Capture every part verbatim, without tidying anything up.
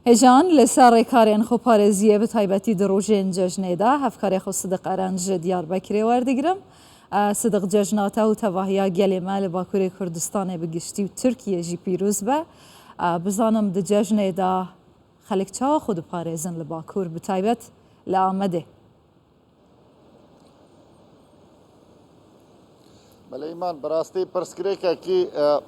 Hêjan, li ser rêkarên xweparêziyê, bi taybetî di rojên cejnê de, hevkarê xwe Sidiq Eren ji Diyarbekirê werdigirim. E, Sidiq, cejna te û tevahiya gelê me li Bakurê Kurdistanê bi giştî û Tirkiyê jî pîroz be. E, bizanim di cejnê de xelk çawa xwe diparêzin li Bakur, bi taybet li Amedê? Belê Îman, bi rastî pirsgirêkekî, e,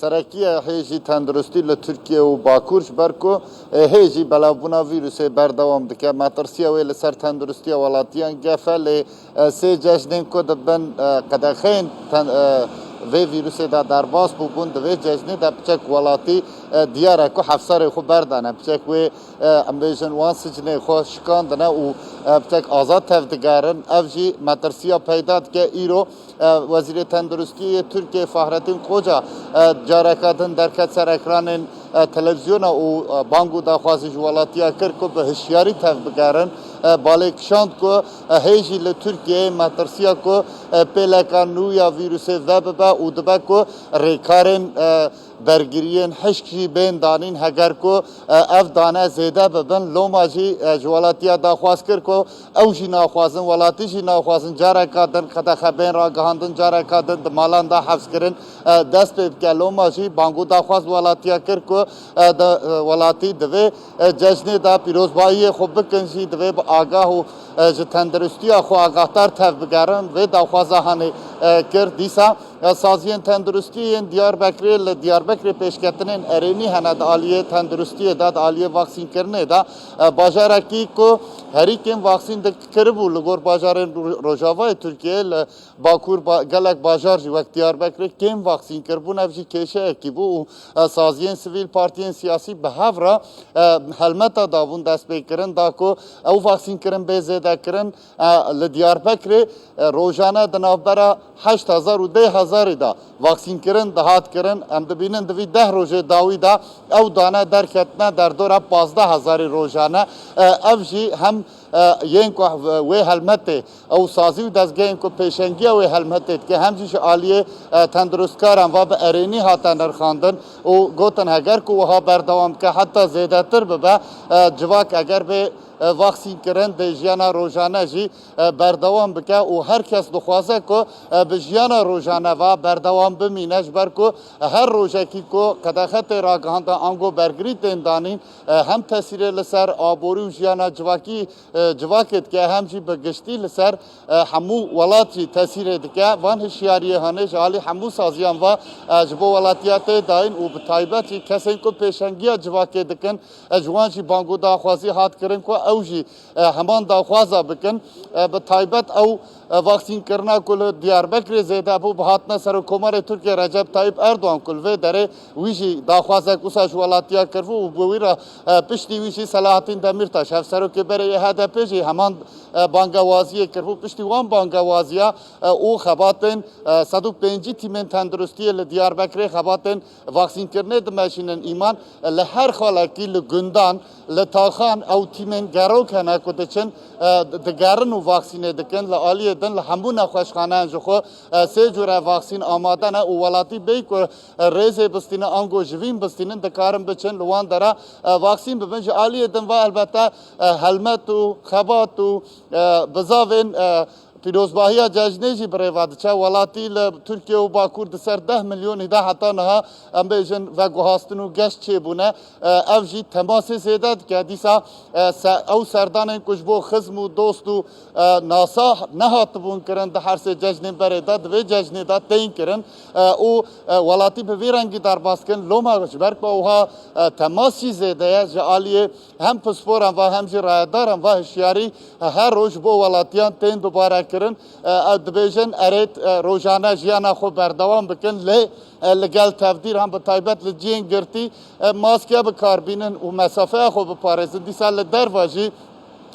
serekî ye hêjî tenduristî li Tirkiye û Bakur, ji ber ku, e, hêjî belavbûna vîrusê berdewam dike. Metirsiya wê li ser tenduristiya welatiyan gef e, lê, e, sê cejnên ku di bin, e, qedexeyên ten-, e, vê vîrusê de derbas bûbûn, di vê cejnê de piçek welatî, e, diyar e ku hefsarê xwe berdane. Piçek wê e, em bêjin, wan sicnê xwe şikandine û, e, piçek azad tevdigerin. Ev jî metirsiya peyda dike. Îro, e, Wezîrê Tenduristiyê yê Tirkiyê Fahrettin Koca, e, careke din derket ser ekranên, e, televîzyona û, e, bang û daxwazî ji welatiya kir ku bi hişyarî tevbigerin. E, balê kişand ku, e, hê jî li Tirkiyeyê metirsiya ku, e, pêleka nû ya vîrusê vebibe û dibe ku rêkarên, e, bergiriyên hişk jî bên danîn, heger ku, e, ev dane zêde bibin. Loma jî, e, ji welatiya daxwaz kir ku ew jî naxwazin, welatî jî naxwazin careka din qedexe bên ragihandin, careka din di malan de hefs kirin, e, dest pê bike. Loma jî bang û daxwaz welatiya kir ku, e, di, e, welatî divê, e, cejnê de pîrozbahiyê xwe bikin jî, divê bi agah û, e, ji tenduristiya xwe agahdar tevbigerin. Vê daxwaza hanê, e, kir. Dîsa, e, saziyên tenduristiyê yên Diyarbekirê li Diyarbekirê pêşketinên erênî hene di aliyê tenduristiyê de, di aliyê vaksînkirinê de. E, bajarekî ku herî kêm vaksîn dikiribû li gor bajarên Ro-, Rojavayê Tirkiyeyê, li Bakur ba-, gelek bajar jî wek Diyarbekirê kêm vaksîn kiribûn. Ev jî kêşeyekî bû û, e, saziyên sivîl, partiyên siyasî bi hev re, e, helmeta dabûn destpêkirin da ku ew vaksînkirin bê zêdekirin. E, li Diyarbekirê, e, rojane di navbera heşt hezar û deh hezarî de vaksînkirin dihat kirin. Em dibînin di vî deh rojê dawî de ew dane derketine derdora pazdeh hezarî rojane. E, ev jî hem, e, yên ku wê helmetê ew sazî û dezgehên ku pêşengiya wê helmetê dike, hem jî ji aliyê, e, tenduristkaran ve bi erênî hate nirxandin û gotin, heger ku wiha berdewam bike, heta zêdetir bibe, e, civak eger bê, e, vaksînkirin dê jiyana rojane jî, e, berdewam bike û her kes dixwaze ku, e, bi jiyana rojane ve berdewam bimîne, ji ber ku her rojekî ku qedexe tê ragihandin ango bergirî tên danîn, e, hem tesîrê li ser aborî û jiyana civakî, e, civakê dike, hem jî bi giştî li ser, e, hemû welat jî tesîrê dike. Van hişyariyê hene ji alî hemû saziyan ve, e, ji bo welatiya tê dayîn û bi taybet jî kesên ku pêşengiya civakê dikin, e, ji wan jî bang û daxwazî hat kirin ku ew jî, e, heman daxwaza bikin. E, bi taybet ew, e, vaksînkirina ku li Diyarbekirê zêde bû, bi hatina Serokkomarê Tirkiyê Recep Tayyip Erdogan ku li vê derê wî jî daxwazek wisa ji welatiya kiribû û bi wî re, e, piştî wî jî Selahattin Demirtaş, hevserokê berê yê H D P jî heman, e, bangewaziyê kiribû. Piştî wan bangewaziya, e, û xebatên, e, sed û pêncî tîmên tenduristiyê li Diyarbekirê xebatên vaksînkirinê dimeşînin. Îman, e, li her xalekî li gundan, li taxan ew tîmên gerok hene ku diçin, e, digerin û vaksînê dikin. Li aliyê din li hemû nexweşxaneyan ji xwe, e, sê cure vaksîn amade ne û welatî bêyî ku, e, rêzê bistîne ango jivîn bistînin, dikarin biçin li wan dera, e, vaksîn bibin. Ji aliyê din ve elbette, e, helmet û xebat û, e, bizavên, e, pîrozbahiya cejnê jî bi rê ve diçe. Welatî li Tirkiye û Bakur di ser deh milyonî de heta niha, em bêjin, veguhastin û geş çêbûne. E, ev jî temasê zêde dike. Dîsa, e, se-, ew serdanên ku ji bo xizm û dost û, e, nasa nehatibûn kirin di her sê cejnên berê de, di vê cejnê de tên kirin. E, û, e, welatî bi vî rengî derbas kirin. Loma ji ber ku ewha, e, temas jî zêde ye, ji aliyê hem pisporan ve hem jî rayedaran ve hişyarî, e, her roj ji bo welatiyan tên dubare kirin. E, ew dibêjin, erê, e, rojane jiyana xwe berdewam bikin, lê, e, li gel tevdîran, bi taybet li cihên girtî, e, maske bi kar bînin û mesafeya xwe biparêzin. Dîsa li derve jî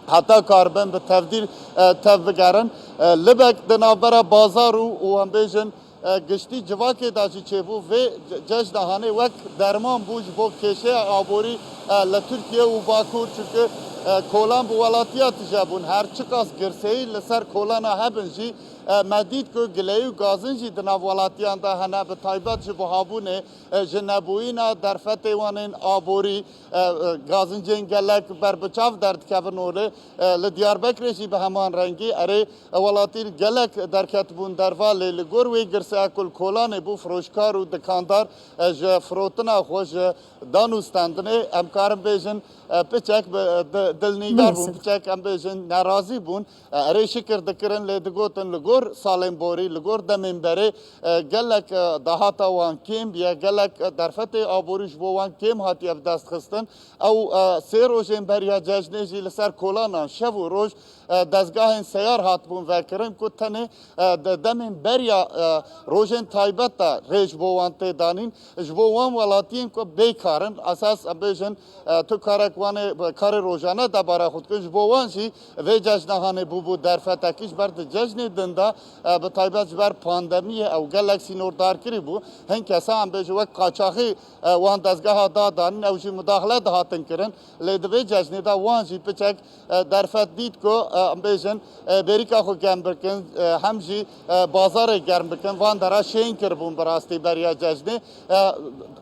heta karibin bi tevdîr, e, tev bigerin. E, libek di navbera bazar û, û em bêjin, e, giştî civakê de jî çêbû. Vê ce-, cejna hanê wek derman bû ji bo kêşeya aborî E, li Tirkiye û Bakur, çunku, e, kolan bi welatiya tije bûn. Her çiqas girseyî li ser kolana hebin jî, e, me dît ku gileyî û gazin jî di nav welatiyan de hene, bi taybet ji buhabûnê, e, ji nebûyîna derfetê wan ên aborî, e, e, gazincên gelek berbiçav derdikevin holê. E, li Diyarbekirê jî bi heman rengî, erê, e, welatî gelek derketibûn derva, lê li gor wê girseya ku li kolanê bû, firoşkar û dikandar, e, ji firotina xwe, ji dan û stendinê, em karin bêjin, e, piçek bi, e, di-, dilnîgar bûn, piçek, em bêjin, nerazî bûn. E, erê, şikir dikirin, lê digotin li gor salên borî, li gor demên berê, e, gelek, e, dahata wan kêm bûye, gelek, e, derfetê aborî ji bo wan kêm hatiye bi dest xistin. Ew, e, sê rojên beriya cejnê jî li ser kolanan şev û roj, e, dezgahên seyar hatibûn vekirin ku tenê, e, di demên beriya, e, rojên taybet de rê ji bo wan tê danîn. Ji bo wan welatiyên ku bêkar in, esas em bêjin, e, tu karek wan ê, karê rojane debara xwe dikin, ji bo wan jî vê cejna hanê bûbû derfetekî. Ji ber di cejnê din de, e, bi taybet ji ber pandemiyê ew gelek sînordarkirî bû. Hin kesa, em bêjin, wek qaçaxî, e, wan dezgeha dadanîn, ew jî mudaxile dihatin kirin. Lê di vê cejnê de wan jî piçek, e, derfet dît ku, e, em bêjin, e, bêrîka xwe germ bikin, e, hem jî, e, bazarê germ bikin. Van dera şên kiribûn bi rastî beriya cejnê. E,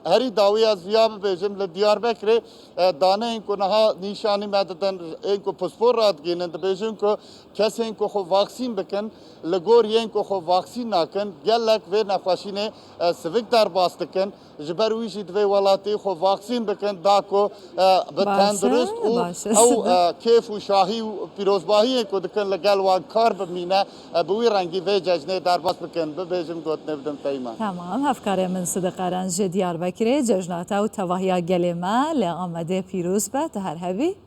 herî dawî ez viya bibêjim, li Diyarbekirê, e, daneyên ku niha nîşanî me didin, ên ku pispor radigihînin, dibêjin ku kesên ku xwe vaksîn bikin, li gor yên ku xwe vaksîn nakin, gelek vê nexweşînê, e, sivik derbas dikin. Ji ber wî jî divê welatî xwe vaksîn bikin, da ku, e, bi tendurist û ew, e, kêf û şahî û pîrozbahiyê ku dikin li gel wan kar bimîne, e, bi wî rengî vê cejnê derbas bikin. Bibêjim gotinê bidim Peyman. Tamam, hevkarê min Sidiq Eren ji Diyarbekirê cejna te û tevahiya gelê me li Amedê pîroz be, tu her hebî.